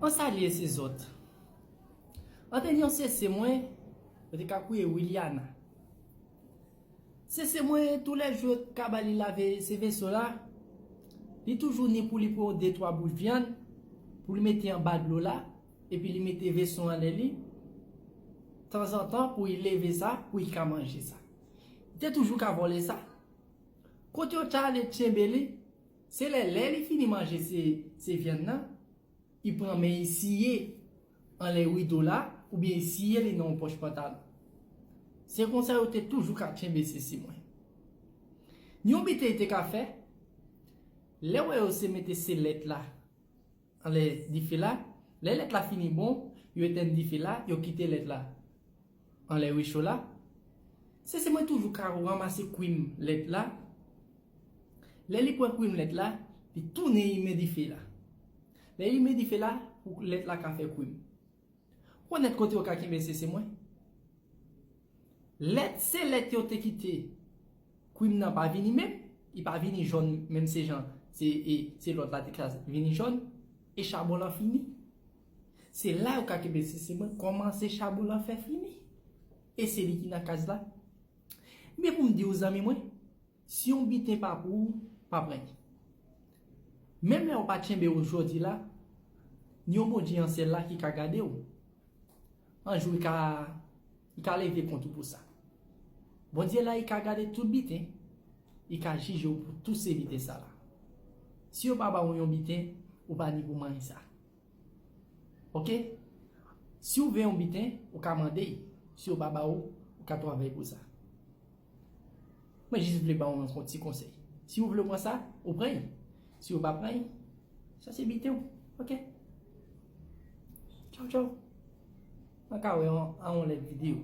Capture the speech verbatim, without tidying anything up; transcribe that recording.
An salye se zòt. An te ni yon sese mwen, yo te ka kwiye Wiliana. Sese mwen, toulèjou yo t ka ba li lave se veso la, li toujou ni pou li pran de twa bout vyann, pou li mete anba dlo la, epi li mete veso anlè li, tanzantan pou li leve sa, pou li ka manje sa. Li te toujou ka vòlè sa. Kote yo t ale tchenbe li, se lè, lè li fini manje se, se vyann nan, li pran men li siye anlè rido la, oubyen li siye li nan yon pòch pantalon. Se konsa yo te toujou ka tchenbe sese mwen. Ni yon biten li te ka fè, lè w wè yo se mete se lèt la anlè dife la, lè lèt la fini bon, yo etenn dife la, yo kite lèt la anlè recho la. Sese mwen toujou ka ranmase kwim lèt la. Lè li pran kwim lèt la, li tounen limen dife la. Lè limen dife la, pou lèt la ka fè kwim. Ou konèt kote yo ka kenbe sese mwen? Lèt, se lèt yo te kite kwim nan pa vini menm, li pa vini jòn menm se jan, se, e, se lòt la te ka vini jòn, e chabon lan fini. Se la yo ka kenbe sese mwen, kòman se chabon lan fè fini. E se li ki nan kaz la. Men pou m di w zanmi mwen, si yon biten pa pou ou, pa pran l. Menm lè yo pa tchenbe w jodi la, ni yon Bondye an syèl la ki ka gade w. Yon jou li ka, li ka leve kont ou pou sa. Bondye la, li ka gade tout biten, li ka jije w pou tout se biten sa la. Si yo pa ba w yon biten, ou pa ni pou manyen sa. Oke? Si w vle yon biten, ou ka mande l. Si yo pa ba ou, ou ka travay pou sa. Mwen jis vle ba w yon ti konsèy. Si w vle pran sa, ou pran l. Si w pa pran l, sa se biten w. Oke? Tchaw, tchaw. Mwen ka wè w a yon lòt videyo.